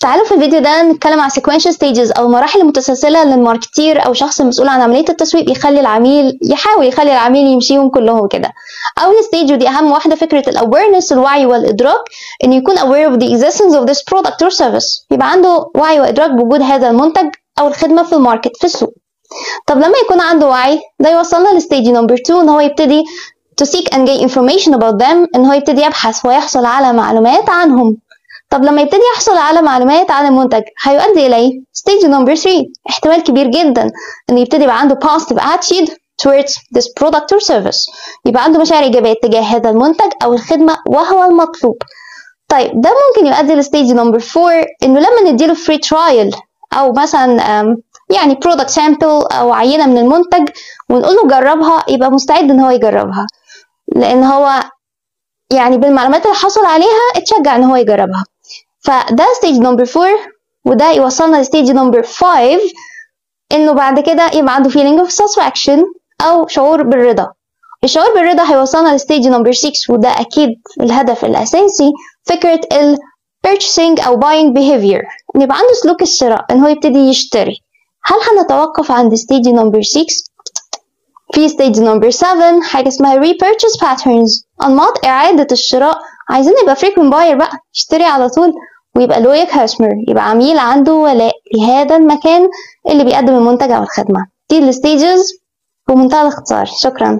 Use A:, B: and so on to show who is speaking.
A: تعالوا في الفيديو ده نتكلم على sequential stages او المراحل المتسلسله لل marketer او شخص مسؤول عن عملية التسويق يخلي العميل يحاول يخلي العميل يمشيهم كلهم كده. اول stage ودي اهم واحدة، فكرة ال awareness، الوعي والادراك، ان يكون aware of the existence of this product or service، يبقى عنده وعي وادراك بوجود هذا المنتج او الخدمة في ال market، في السوق. طب لما يكون عنده وعي، ده يوصلنا ل stage number 2، ان هو يبتدي to seek and gain information about them، ان هو يبتدي يبحث ويحصل على معلومات عنهم. طب لما يبتدي يحصل على معلومات عن المنتج هيؤدي الى ايه؟ stage number 3، احتمال كبير جدا انه يبتدي يبقى عنده positive attitude towards this product or service، يبقى عنده مشاعر ايجابية تجاه هذا المنتج او الخدمة وهو المطلوب. طيب ده ممكن يؤدي ل stage number 4، انه لما نديله free trial او مثلا يعني product sample او عينه من المنتج ونقول له جربها، يبقى مستعد ان هو يجربها، لان هو يعني بالمعلومات اللي حصل عليها اتشجع ان هو يجربها. فده stage number 4، وده يوصلنا ل stage number 5، انه بعد كده يبقى عنده feeling of satisfaction او شعور بالرضا. الشعور بالرضا هيوصلنا ل stage number 6، وده اكيد الهدف الاساسي، فكرة ال purchasing او buying behavior، ان يبقى عنده سلوك الشراء، ان هو يبتدي يشتري. هل هنتوقف عند stage number 6؟ في stage number 7 حاجة اسمها repurchase patterns، أنماط إعادة الشراء. عايزين يبقى frequent buyer بقى، يشتري على طول ويبقى loyal customer، يبقى عميل عنده ولاء لهذا المكان اللي بيقدم المنتج أو الخدمة. دي ال stages بمنتهى الاختصار. شكرا.